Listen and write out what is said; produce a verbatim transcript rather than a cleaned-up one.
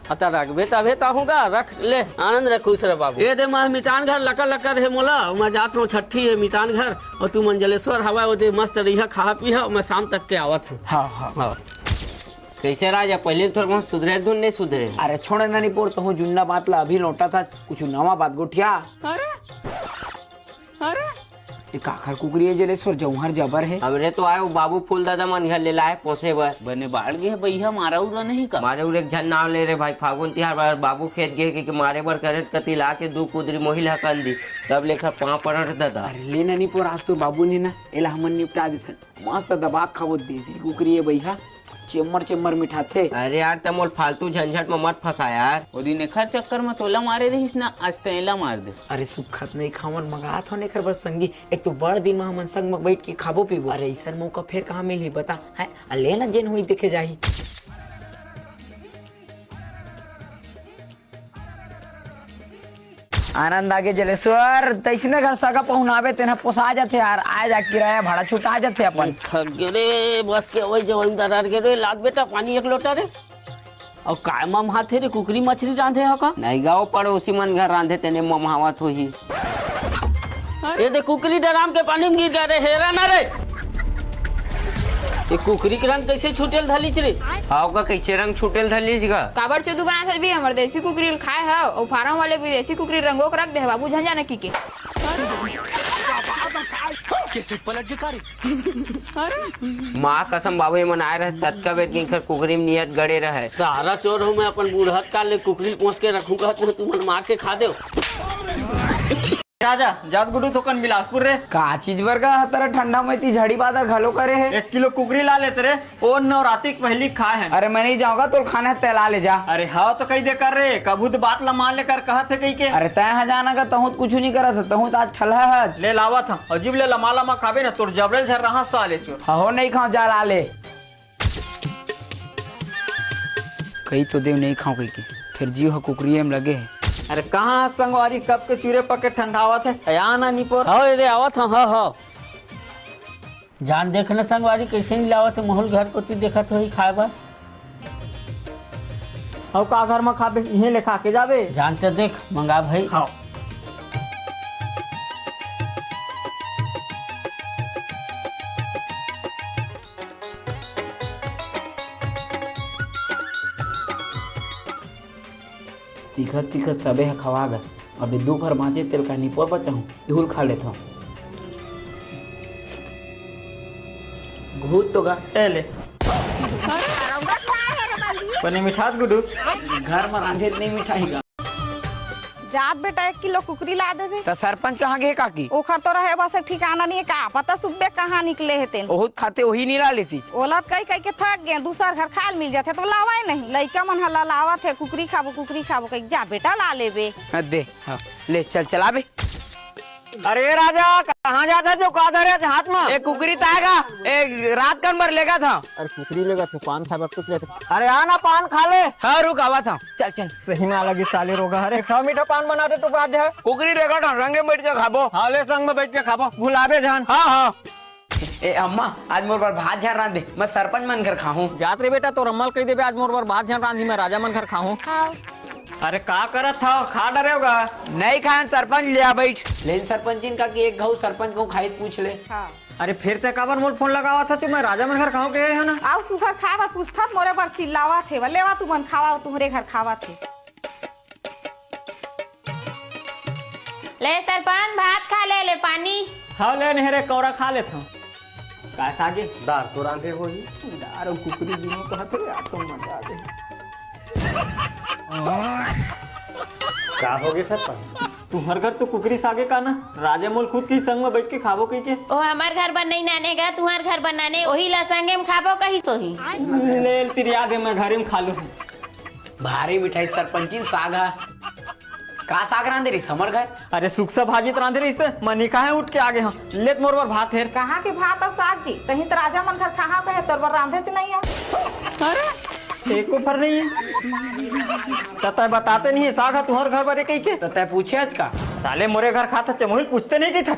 अता रखबे तभे त आहूँ गा, रख ले, आनंद रह, खुश रह बाबू। ए दे, मैं मितान घर लकर लकर हे मोला, मैं जात हूँ छट्ठी हे मितान घर, अउ तुमन जलेश्वर हवय, ओ दे मस्त रहिहा, खाहा पीहा, मैं शाम तक के आवत हूँ। हाँ, हाँ। हाँ। कइसे राजा, पहली थोर बहुत सुधरे धुन नहीं सुधरे? अरे छोड़ ना, नहीं पोर, तहूँ जुन्ना बात ला अभी लौटा था, कुछ नवा बात गोठिया। अरे, अरे, ये काखर कुकरी हे जलेश्वर, जौहर जबर हे। हमरे तो आए, वो बाबू फूल दादा मन घर ले लाए पोसे बर। बने बाढ़ गे हे बइहा, मारा उरा नहीं का? मारे उरे के झन नाव ले रे भाई, फागुन तिहार बर बाबू खेत गे के, के मारे बर करे कति ला के दू कुदरी मोहिल हकन दी, तब लेकर पाँव पड़त दादा। अरे ले ना, नहीं पोर, आज तो बाबू ने ना, एला हमन निपटा देथन। मस्त दबा के खाबो, देसी कुकरी हे बइहा, चेम्मर चेम्मर मिठाथे। अरे यार, त मोल फालतू झंझट म मत फंसा यार। ओ दिन एखर चक्कर म तोला मारे रहिस ना, आज त एला मार दे। अरे सुखत नहीं खावन, मंगात हन एखर बर संगी। एक तो बड़ दिन म हमन संग म बइठ के खाबो पीबो। अरे अइसन मौका फेर कहाँ मिलही बता? है, आ ले ना, जेन होही देखे जाही। आनंद आगे जलेश्वर, तइसने घर सगा पहुनावे तेन ह पोसा जाथे यार, आए जा किराया भाड़ा छुटा जाथे अपन। थक गे रे, बस के वही जवान दरार गे रे, लाग बेटा पानी एक लोटा रे। अउ काय ममहाथे रे, कुकरी मछरी रांधे हो का? नहीं गा, वो पड़ोसी मन घर रांधे तेने ममहावत होही। ए दे कुकरी डराम के पानी में गिर गे रे, हेरा ना रे। ये कुकरी के रंग कइसे छूटेल धलिस रे? हाव का, कइसे रंग छूटेल धलिस गा? काबर चोदू बनात हस बे, हमर देसी कुकरी ल खाए हव, अउ फारम वाले विदेशी कुकरी रंगो के रख दे हव बाबू, झंझा नकी के। कैसे पलट के कारी? माँ कसम बाबू, ये मन आए रहे ततका बेर के इनकर कुकरी में नियत गड़े रहे। सारा चोर हूँ मैं, अपन बूढ़त काल ले कुकरी पोस के रखूंगा, तो तुमन मार के खा देव। राजा, जात गुडू थोकन बिलासपुर रे। का चीज बर गा हतरा ठंडा में ती झड़ी बादर घलो करे हे? एक किलो कुकरी ला लेते रे, ओ नवरात्रि के पहली खाए हैं। अरे मैं नहीं जाऊंगा, तोल खाना है तैला ले जा। अरे हाँ तो कही दे कर रे, कभू तो बात ला मान लेकर कहत हे कही के। अरे तै हा जाना का, तहूँ तो कुछ नहीं करत हे, तहूँ तो आज ठलहा हस। ले लावत हम, अजीब ले लमा लमा खाबे ना, तोर जबड़े झर रहा साले चोर। हो नहीं खाओ, जा ला ले। कही तो देव नहीं खाओ कही के, फिर जीव ह कुकरिये में लगे हे। अरे कहाँ संगवारी कब के चूरे पके ठंडावत हे, आया ना निपोर। हव रे, आवत हव, हव, हव। जान देख न संगवारी, कइसे नहीं लावत हे, मोहल घर कोती देखत होही खाए बर। अउ का घर म खाबे, इहें ले खा के जाबे। जान ते देख, मंगा भाई। हव। चिखत चिखत सबे ह खवा गे। अभी दू भर बांचे तेल का निपोर बचाहूं, इहू ल खा लेथव। घूत तो गा। ए ले। बने मिठात गुडू। घर म रांधे त नहीं मिठाही गा। जात बेटा एक किलो कुकरी ला देबे। त सरपंच कहाँ गे काकी? ओखर तो रहे बस एक ठिकाना नहीं हे, का पता सुबे कहाँ निकले हे तेन। ओहू खाते ओही नहीं ला लेती। ओला कई कई के थक गे, दूसर घर खाल मिल जाथे तो लावय नहीं। लइका मन ह ललावत हे, कुकरी खाबो, कुकरी खाबो कही, जा बेटा ला लेबे। हाँ, दे, हाँ, ले चल, चला बे। अरे राजा, कहाँ जात हे जो का धरे हे हाथ में? ए कुकरी ताय गा, ए रात कन बर लेगा था। अरे कुकरी लेगा था, पान खाए बर कुछ लेते। अरे आ ना, पान खा ले। हाँ, रुक, आवा था। चल, चल। सही में अलग ही साले रोगा। अरे, सौ मीठा पान बना दे, तू बात है। कुकरी लेगा था, रंगे बैठ के खाबो। हाँ, ले, संग में बैठ के खाबो, भुलाबे जान। हाँ, हाँ। ए अम्मा, आज मोर बर भात झन रांध दे, मैं सरपंच मन घर खाहूं। जात रे बेटा, तोर अम्मा ल कहि देबे, आज मोर बर भात झन रांधी, मैं राजा मन घर खाहूं। हाँ। अरे, का करत हव? खा डरे होगा। नहीं खान, सरपंच ले आ, बैठ। लेन सरपंचिन का कि एक घऊ सरपंच को खाई पूछ ले। हाँ। अरे, फिर ते काबर मोल फोन लगावत हस? मैं राजा मन घर खाहूं कहे रहे हो ना। आउ सुघर खाए बर पूछथस, मोरे बर चिल्लावत हे। लेवा तुमन खावा, तुम्हरे घर खावत हे। ले सरपंच, भात खा ले, ले पानी। हाँ, ले नहरे कौरा खा लेथव। का सागे? दार तो रांधे होही। दार अउ कुकरी दूनों कहत हे, आज तो मजा आ गई। का हो गे सरपंच? तुहर घर तो कुकरी सागे का ना? राजा मोल खुद के संग में बैठ के खाबो कही के। ओ हमर घर बर नहीं नाने गा, तुहर घर बर नाने, ओही ला संगे में खाबो कही सोही। ले तिरिया दे, मैं घरे में खा लूँ। भारी मिठाई सरपंचिन साग हा। का साग रांधे रहिस हमर घर? अरे सुकसा भाजी त रांधे रहिस, मनी काहे उठ के आगे हं। लेत मोर बर भात हेर। कहाँ के भात अउ साग जी? तहीं त राजा मन घर कहाँ कहे तोर बर रांधेच नहीं है। अरे एको फर नहीं है। त तय बताते नहीं है साग ह तुहर घर बर ए कही के। त तय पूछे आज का? साले मोरे घर खात हच मोहिल पूछते नहीं कही था।